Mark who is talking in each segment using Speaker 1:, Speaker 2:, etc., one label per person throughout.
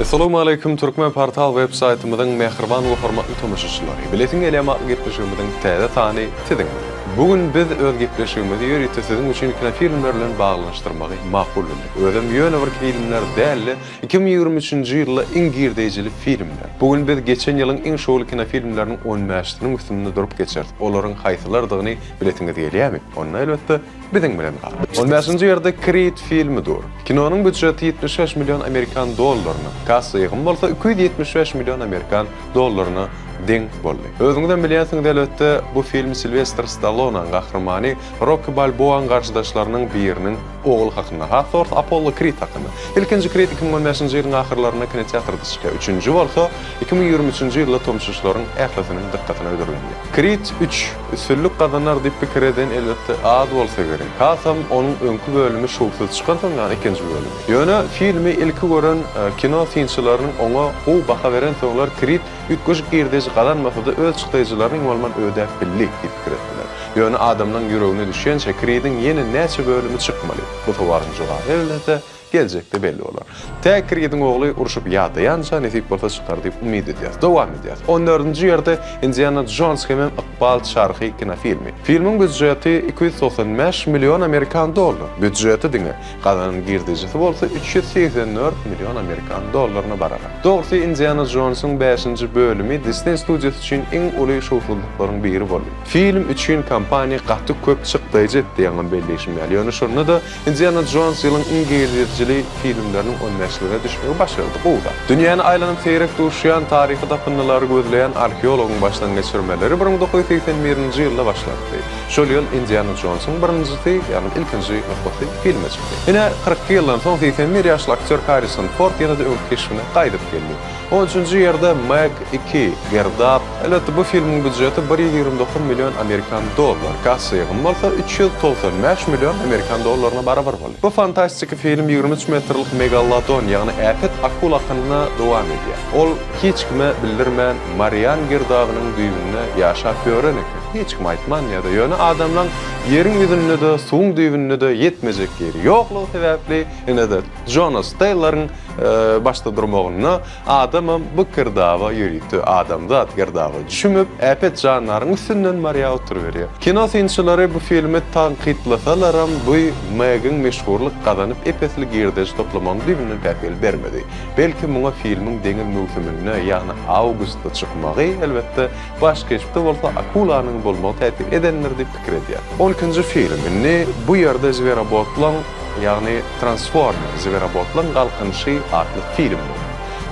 Speaker 1: Essalawmaleýkum Türkmen Portal web saýtymyzyň mähriban we hormatly tomaşaçylary! Bilesiň gelýärmi atly gepleşigimiziň täze sany siziň bilen. Bu gün biz öz gepleşigimizi ýörite siziň üçin kinofilmler bilen baglanyşdyrmagy makul bildik. Özem ýöne bir filmler däl-de, 2023-nji ýylda iň girdeýjili filmler. Bu gün biz geçen ýylyň iň şowly kinofilmleriniň on bäşisiniň üstünde durup geçeris. Olaryň haýsylardygyny bilesiňiz gelýärmi? Onda elbetde biziň bilen galyň. On bäşinji ýerde Krid filmi dur. Kinonyň býudžeti 75 million amerikan dollaryna, kassa ýygymy bolsa 275 million amerikan dollaryna deň boldy. Özüňizem bilýänsiňiz elbetde, bu film Silwestr Stallonanyň gahrymany Rokki Balboanyň garşydaşlarynyň biriniň ogly hakynda, has dogrusy Apollo Krid hakynda. Ilkinji Krid 2015-nji ýylyň ahyrlarynda kinoteatrda çykýar, üçünji bolsa 2023-nji ýylda tomaşaçylaryň ählisiniň dykgatyna hödürlendi. Krid üç üstünlik gazanar diýip pikir eden elbetde az bolsa gerek. Hasam onuň öňki bölümi şowsuz çykansoň, ýagny ikinji bölümi. Ýöne filmi ilki gören kino synçylarynyň oňa gowy baha berensoňlar Krid üýtgeşik girdeji gazanmasa-da öz çykdaýjylaryny iň bolman ödäp bildi diýip pikir etdiler. Ýöne adamlaň ýüregine düşýänçä Kridiň ýene näçe bölümi çykmaly? Bu sowalyň jogaby elbetde geljekde belli bolar. Tä Kridiň ogly urşup ýadaýança nesip bolsa çykar diýip umyt edýäs. Dowam edýäs. On dördünji ýerde Indiana Jons hemem Ykbal çarhy kinofilmi. Filmiň býudžeti 295 million amerikan dollar. Býudžeti diňe. Gazanan girdejisi bolsa 384 million amerikan dollaryna barabar. Dogrusy Indiana Jonsyň bäşinji bölümi Disney studiýasy üçin iň uly şowsuzlyklaryň biri boldy. Film üçin kompaniýa gaty köp çykdaýjy etdi, ýaňam belleýşim ýaly. Ýöne şonda-da Indiana Jons ýylyň iň girdejili filmleriniň on bäşligine düşmegi başardy, gowy zat. Dünýäni aýlanyp seýrek duşýan taryhy tapyndylary gözleýän arheologyň başdan geçirmeleri 1981-nji ýylda başlanypdy. Şol ýyl Indiana Jonsyň birinjisi, ýagny ilkinji nusgasy filme çykdy. Ine, 42 ýyldan soň 81 ýaşly aktýor Harrison Ford ýene-de öňki keşbine gaýdyp geldi. On üçünji ýerde Meg iki, Gerdap. Elbetde, bu filmiň býudžeti 129 million amerikan dollar, kassa ýygymy bolsa 395 million amerikan dollaryna barabar boldy. Bu fantastiki film 23 metrlik megalodon, ýagny äpet akula hakynda dowam edýär. Ol hiç kime bildirmän Marian girdabynyň düýbünde ýaşap ýören eken. Hiç kim aýtman ýa-da ýöne adamlaň ýeriň ýüzünde-de, suwuň düýbünde-de ýetmejek ýeri ýoklugy sebäpli, ine-de Jonas Teýloryň başda durmagynda adamam bu girdaba ýörite adamzat girdaba çümüp, äpet jandaryň üstünden barýar oturyberýär. Kino synçylary bu filmi tankytlasalaram, bu Megiň meşhurlyk gazanyp ep-esli girdeji toplamagyna düýbünden päsgel bermedi. Belki muňa filmiň deňiz möwsüminde, ýagny awgustda çykmagy, elbetde, baş keşpde bolsa akulanyň bolmagy täsir edendir diýip pikir edýär. On ikinji film. Indi bu ýerde Zwerobotlaň, ýagny Transformer, Zwerobotlaň galkynyşy atly film bolar.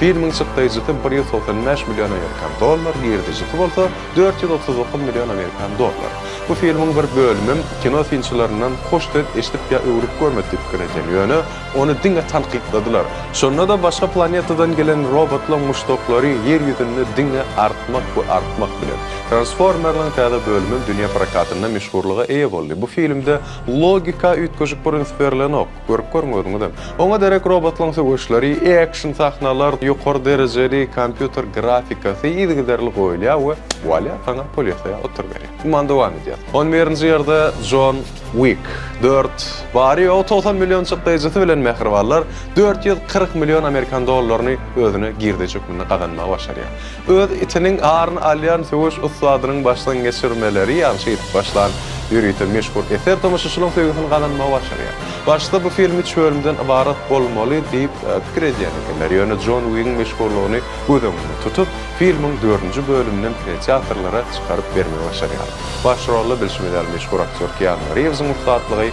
Speaker 1: Filmiň çykdaýjysy 195 million amerikan dollar, girdejisi bolsa 439 million amerikan dollar. Bu filmiň bir bölümem kino synçylaryndan hoş söz eşidip ýa öwlüp görmedi diýip pikir edýän. Ýöne Ony diňe tankytladylar. Şonda-da başga planetadan gelen robotlaň muşdaklary ýer ýüzünde diňe artmak we artmak bilen. Transformerlaň täze bölümem dünýä prokatynda meşhurlyga eýe boldy. Bu filmde logika üýtgeşik bir üns berlenok. Görüp görüň özüňizem. Oňa derek robotlaň söweşleri, ekşn sahnalar, ýokary derejeli kompýuter grafikasy yzygiderli goýulýar we walýa saňa pul ýasaýar oturyberýär. Umuman dowam edýäs. On birinji ýerde Jon Wik dört, bary-ýogy 90 million çykdaýjysy bilen mähribanlar 440 million amerikan dollaryny özüne girdeji hökmünde gazanmagy başarýar. Öz itiniň aryny alýan söweş ussadynyň başdan geçirmeleri ýagny şeýdip başlan ýörite meşhur eser tomaşaçylaryň söýgüsini gazanmagy başarýar. Başda bu film üç bölümden ybarat bolmaly diýip pikir edýän ekenler, ýöne Jon Wigiň meşhurlygyny göz öňünde tutup, filmiň dördünji bölüminem kinoteatrlara çykaryp bermegi başarýarlar. Baş rolda bilşimiz ýaly meşhur aktýor Kianu Riwziň ussatlygy,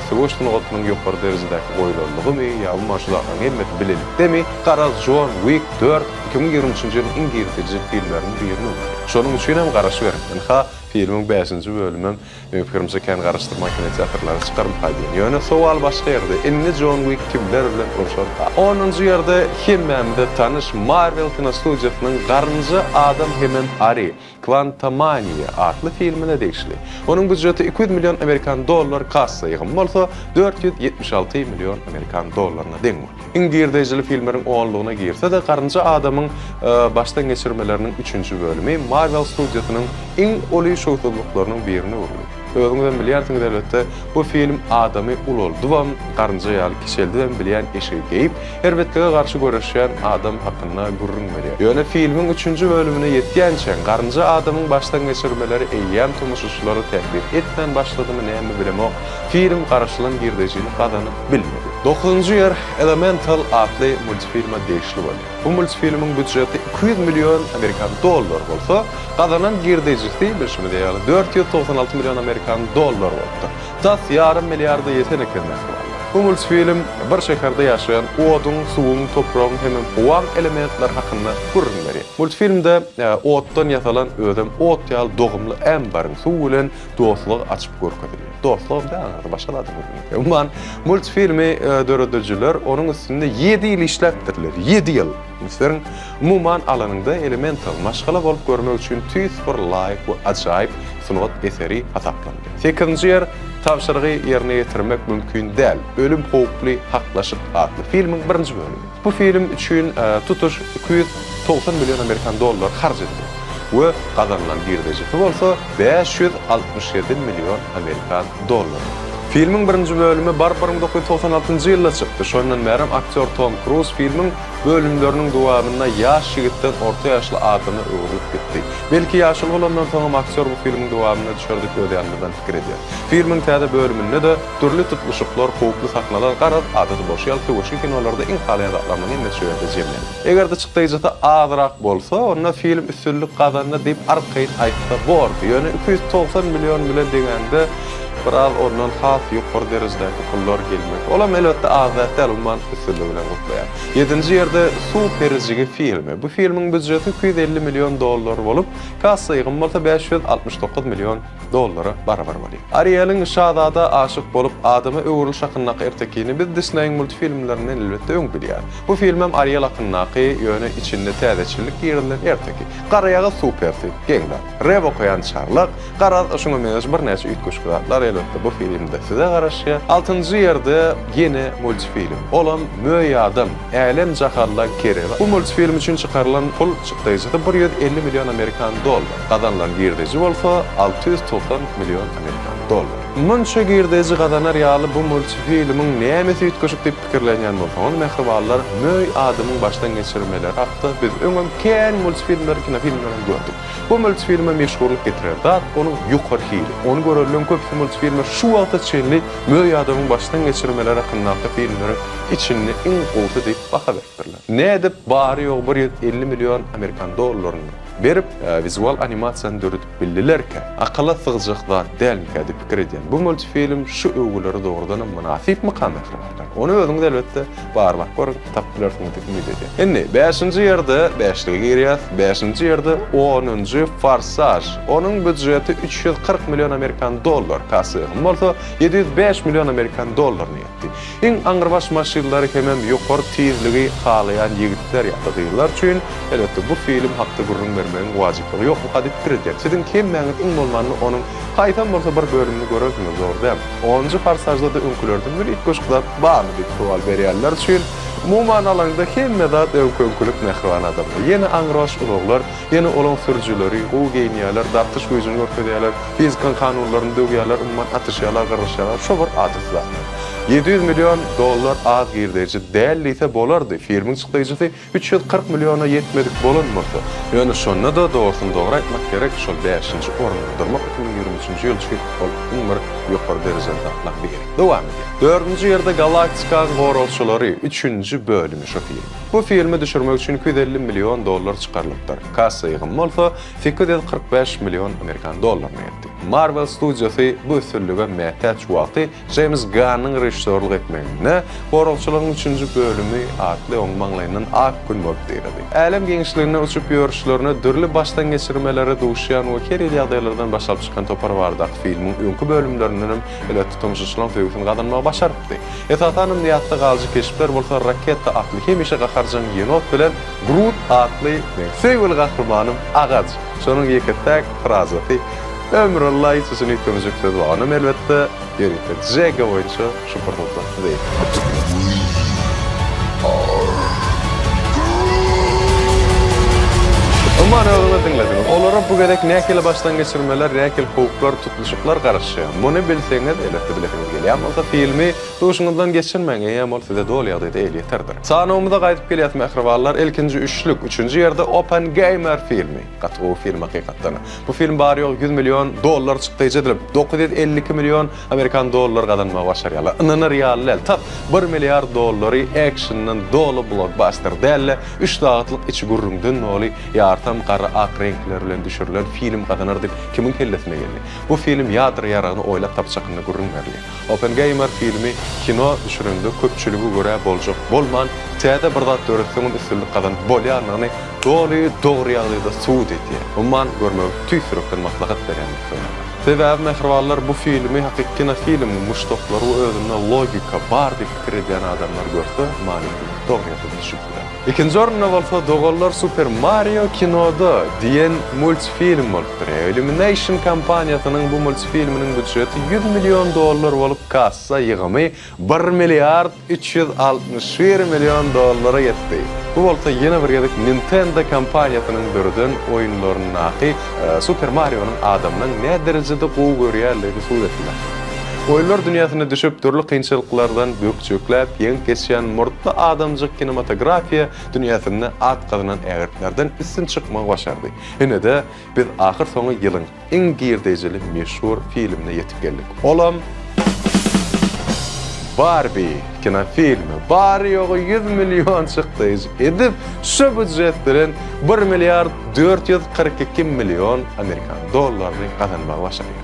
Speaker 1: söweş sungatynyň ýokary derejedäki goýlanlygymy ýa umuman şu zatlaryň hemmesi bilelikdemi, garaz Jon Wik dört 2023-nji ýylyň iň girdeji filmleriniň birine öwrüldi. Şonuň üçinem garaşyberiň, ynha filmiň bäşinji bölümem Meň pikirimçe kän garaşdyrman kinoteatrlara çykarmyka diýen. Ýöne sowal başga ýerde, indi Jon Wik kimler bilen urşarka? Onunjy ýerde hemmämize tanyş Marvel kinostudiýasynyň Garynja adam hemem ary, Kwantomaniýa, atly filmine degişli. Onuň býudžeti 200 million amerikan dollar, kassa ýygymy bolsa 476 million amerikan dollaryna deň boldy. Iň girdejili filmleriň onlugyna girse-de, Garynja adamyň başdan geçirmeleriniň üçünji bölümi Marvel studiýasynyň iň uly şowsuzlyklarynyň birine öwrüldi. Özüňizem bilýänsiňiz elbetde, bu film adamy ulaldybam, garynja ýaly kiçeldibem bilýän eşigi geýip, erbetlige garşy göreşýän adam hakynda gürrüň berýär. Ýöne filmiň üçünji bölümine ýetýänçäň, garynja adamyň başdan geçirmeleri eýýäm tomaşaçylara täsir etmän başladymy näme bilemok, film garaşylan girdejini gazanyp bilmedi. Dokuzynjy ýer Elemental atly multfilme degişli bolýar. Bu multfilmiň býudžeti 200 million amerikan dollary bolsa, gazanan girdejisi, bilşimiz ýaly, 496 million amerikan dollary bolupdyr. Tas ýarym milliarda ýeten eken mähribanlar. Bu multfilm bir şäherde ýaşaýan oduň, suwuň, topragyň hemem howaň elementleri hakynda gürrüň berýär. Multfilmde otdan ýasalan özem ot ýaly dogumly Ämbaryň suw bilen dostlugy açyp görkezilýär. Dostlugam däl aňyrda başga zadyň gürrüňi. Umuman, multfilmi döredijiler onuň üstünde ýedi ýyl işläpdirler. Ýedi ýyl! Üns beriň, umuman alanyňda Elemental maşgala bolup görmek üçin tüýs bir laýyk we ajaýyp sungat eseri hasaplanylýar. Sekizinji ýer Tabşyrygy ýerine ýetirmek mümkin däl, ölüm howply haklaşyk atly filmiň birinji bölümi. Bu film üçin tutuş 290 million amerikan dollary harç edildi we gazanylan girdejisi bolsa 567 million amerikan dollary. Filmiň birinji bölümi baryp 1996-njy ýylda çykdy. Şondan bärem aktýor Tom Kruz filmiň bölümleriniň dowamynda ýaş ýigitden orta ýaşly adama öwrülip gitdi. Belki ýaşuly bolandan soňam aktýor bu filmiň dowamyna düşer diýip öz ýanymyzdan pikir edýäs. Filmiň täze bölüminde-de dürli tutluşyklar, howply sahnalar, garaz, adaty bolşy ýaly söweşli kinolarda iň halaýan zatlarymyň hemmesi şu ýerde jemlendi. Eger-de çykdaýjysy azrak bolsa, onda film üstünlik gazandy diýip arkaýyn aýtsa bordy. Ýöne 290 million bilen deňäňde biraz ondan has ýokary derejedäki pullar gelmegi. Olam elbetde az zat däl, umuman üstünlik bilen gutlaýan. Ýedinji ýerde Suw perijigi filmi. Bu filmiň býudžeti 250 million dollar bolup, kassa ýygymy bolsa 569 million dollara barabar bolýar. Arieliň şazada aşyk bolup, adama öwrüliş hakyndaky ertekini biz Disneýiň multfilmlerinden elbetde öň bilýäris. Bu filmem Ariel hakyndaky, ýöne içinde täzeçillik girizilen erteki. Garaýagyz suw perisi, geň zat. Rep okaýan çarlak, garaz şuňa meňzeş birnäçe üýtgeşik zatlar elbetde bu filmde size garaşýar. Altynjy ýerde ýene multfilm. Olam Möý adam, älem jahanlaň kerebi. Bu multfilm üçin çykarylan pul çykdaýjysy 150 million amerikan dollar. Gazanylan girdeji bolsa 690 million amerikan dollar. Munça girdeji gazanar ýaly bu multfilmiň nämesi üýtgeşik diýip pikirlenýän bolsaňyz mähribanlar Möý adamyň başdan geçirmeleri hakda biz öňem kän multfilmleri kinofilmlerem gördük. Bu multfilme meşhurlyk getiren zat onuň ýokary hili. Ony görenleň köpüsi multfilme şu wagta çenli Möý adamyň başdan geçirmeleri hakyndaky filmleriň içinde iň gowusy diýip baha beripdirler. Nädip bary-ýogy 150 million amerikan dollaryny berip wizual animasiýany döredip bildilerkä? Akyla sygjak zat dälmikä diýip pikir edýän. Bu multfilm şu öwgülere dogrudanam mynasypmyka mähribanlar? Ony özüňiz elbetde barlap görüň, tapyp bilersiňiz diýip umyt edýän. Indi bäşinji ýerde bäşlige girýäs. Bäşinji ýerde onunjy Forsaž. Onuň býudžeti 340 million amerikan dollar, kassa ýygymy bolsa 705 million amerikan dollaryna ýetdi. Iň aňrybaş maşynlary hemem ýokary tizligi halaýan ýigitler ýa-da gyzlar üçin, elbetde, bu film hakda gürrüň bermegiň wajyplygy ýokmuka diýip pikir edýän. Siziň hemmäňiz iň bolmanda onuň haýsam bolsa bir bölümini görensiňiz, dogry dälmi? Onunjy Forsažda-da öňkülerden bir üýtgeşik zat barmy diýip sowal berýänler üçin, umuman alanyňda hemme zat öňki-öňkülik mähriban adamlar. Ýene aňrybaş ulaglar, ýene olaň sürüjileri, gowy geýinýärler, dartyş güýjüni görkezýärler, fizikaň kanunlaryny döwýärler, umuman atyşýarlar, gyrlyşýarlar, şo bir adaty zatlar. 700 million dollar az girdeji däl diýse bolardy, filmiň çykdaýjysy 340 milliona ýetmedik bolan bolsa. Ýöne şonda-da dogrusyny dogry aýtmak gerek, şol bäşinji orunda durmak 2023-nji ýyl üçin ol iň bir ýokary derejeli zatlaryň biri. Dowam edýär. Dördünji ýerde Galaktikaň goragçylary üçünji bölümi şu film. Bu filmi düşürmek üçin 250 million dollar çykarylypdyr. Kassa ýygymy bolsa 845 million amerikan dollaryna ýetdi. Marvel studiýasy bu üstünlige mätäç wagty Jeýms Gannyň režissýorlyk etmeginde Goragçylaryň üçünji bölümi atly oň maňlaýyndan ak gün bolup dyrady. Älem giňişliginde uçup ýörüşlerine dürli başdan geçirmelere duşýan we her hili ýagdaýlardan baş alyp çykan topar baradaky filmiň öňki bölümlerindenem elbetde tomaşaçylaryň söýgüsini gazanmagy başarypdy. Esasanam ýatda galyjy keşpler bolsa Raketa atly hemişe gaharjaň ýenot bilen Grut atly meň söýgüli gahrymanym agaç. Şonuň ýeke-täk frazasy Ömralla hiç haçan üýtgemejek söz bar. Onam elbetde ýörite Jega boýunça şu pursatda size ýetirdim. Umuman özüňiz diňlediňiz. Olara bu gezek nähili başdan geçirmeler, nähili howplar, tutluşyklar garaşýar? Muny bilseňiz, elbetde bilesiňiz gelýän bolsa filmi duşuňyzdan geçirmäň, eýýäm ol size doly ýagdaýda elýeterdir. Sanawymyza gaýdyp gelýäs mähribanlar, ilkinji üçlük, üçünji ýerde Oppengeýmer filmi. Gaty gowy film hakykatdan. Bu film bary-ýogy 100 million dollar çykdaýjy edilip, 952 million amerikan dollary gazanmagy başarýarlar. Ynanar ýaly däl, tas bir milliard dollary ekşenden doly blokbaster däl-de, üç sagatlyk içi gürrüňden doly, ýartam gara-ak reňkler bilen düşürilen film gazanar diýip kimiň kellesine geldi? Bu film ýadro ýaragyny oýlap tapyş hakynda gürrüň berilýär. Oppengeýmer filmi kino düşürende köpçüligi görä boljak bolman, täze bir zat döretseňem üstünlik gazanyp bolýandygyny doly dogry ýagdaýda subut edýär. Umuman, görmegi tüýs ýürekden maslahat berýän mähribanlar. Sebäbi mähribanlar bu filmi hakyky kinofilmiň muşdaklary we özünde logika bar diýip pikir edýän adamlar görse manysyna dogry ýagdaýda düşünip biler. Ikinji orunda bolsa Doganlar Super Mario kinoda diýen multfilm bolup durýar. Illumination kompaniýasynyň bu multfilminiň býudžeti 100 million dollar bolup kassa ýygymy bir milliard 361 million dollara ýetdi. Bu bolsa ýene bir gezek Nintendo kompaniýasynyň döreden oýunlaryndaky Super Marionyň adamlaň näderejede gowy görýänligini subut etdiler. Oýunlar dünýäsine düşüp, dürli kynçylyklardan bökjekläp ýeňip geçýän murtly adamjyk kinematografiýa dünýäsinde at gazanan ägirtlerden üstün çykmagy başardy. Ine-de, biz ahyrsoňy ýylyň iň girdejili meşhur filmine ýetip geldik. Olam Barbi kinofilmi. Bary-ýogy 100 million çykdaýjy edip, şu býujet bilen bir milliard 442 million amerikan dollaryny gazanmagy başarýar.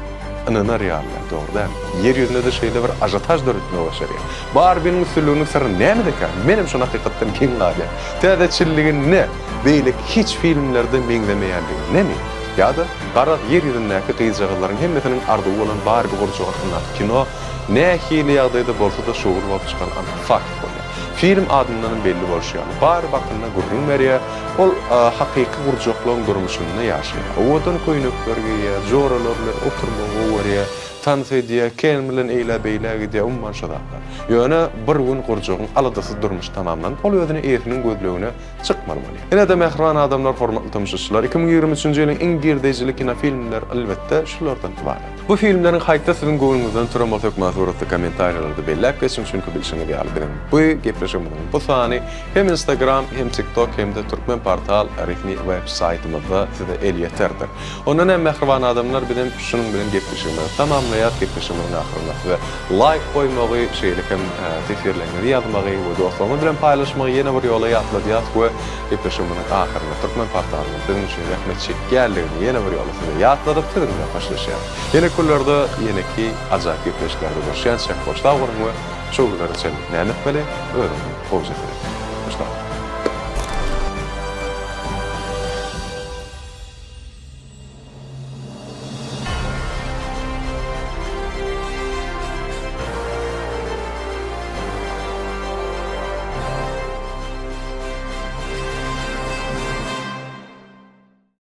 Speaker 1: Ynanar ýaly, dogry dälmi? Ýer ýüzünde-de şeýle bir ažiotaž döretmegi başarýar. Barbiniň üstünliginiň syry nämedekä? Menem şony hakykatdan geň galýan. Täzeçilliginde beýleki hiç filmlerde meňzemeýänligindemi? Ýa-da, garaz, ýer ýüzündäki gyzjagazlaryň hemmesiniň arzuwy bolan Barbi gurjagy hakyndaky kino nähili ýagdaýda bolsa-da şowly bolup çykan anyk fakt bolýar. Film adyndanam belli bolşy ýaly, Barbi hakynda gürrüň berýär, ol hakyky gurjaklaryň durmuşynda ýaşaýar. Owadan köýnekler geýýär, joralar bilen oturmagy gowy görýär, tans edýär, Ken bilen eýlä-beýlä gidýär, umuman şo zatlar. Ýöne bir gün gurjagyň aladasyz durmuşy tamamlanyp, ol özüni eýesiniň gözlegine Çykmaly bolýar. Ine-de mähriban adamlar, hormatly tomaşaçylar, 2023-nji ýylyň iň girdejili kinofilmler elbetde şulardan ybarat. Bu filmleriň haýsy siziň göwnüňizden turan bolsa hökman suratda kommentariýalarda belläp geçiň, çünki bilşiňiz ýaly biziň bu gepleşigimiziň bu sany hem Instagram, hem TikTok hem-de Turkmenportal resmi web saýtymyzda size elýeterdir. Ondan hem mähriban adamlar bizem şunuň bilen gepleşigimizi tamamlaýas, gepleşigimiziň ahyrynda size laýk goýmagy, şeýle hem teswirleriňizi ýazmagy we dostlaryňyz bilen paýlaşmagy ýene bir ýola ýatladýas we gepleşigimiziň ahyrynda Türkmen portalynyň siziň üçin zähmet çekýänligini ýene bir ýola size ýatladyp siziň bilen hoşlaşýas. Ýene günlerde ýeneki ajaýyp gepleşiklerde görüşýänçäk hoş sag boluň we şu günlere çenli näme etmeli özüňizi gowja serediň.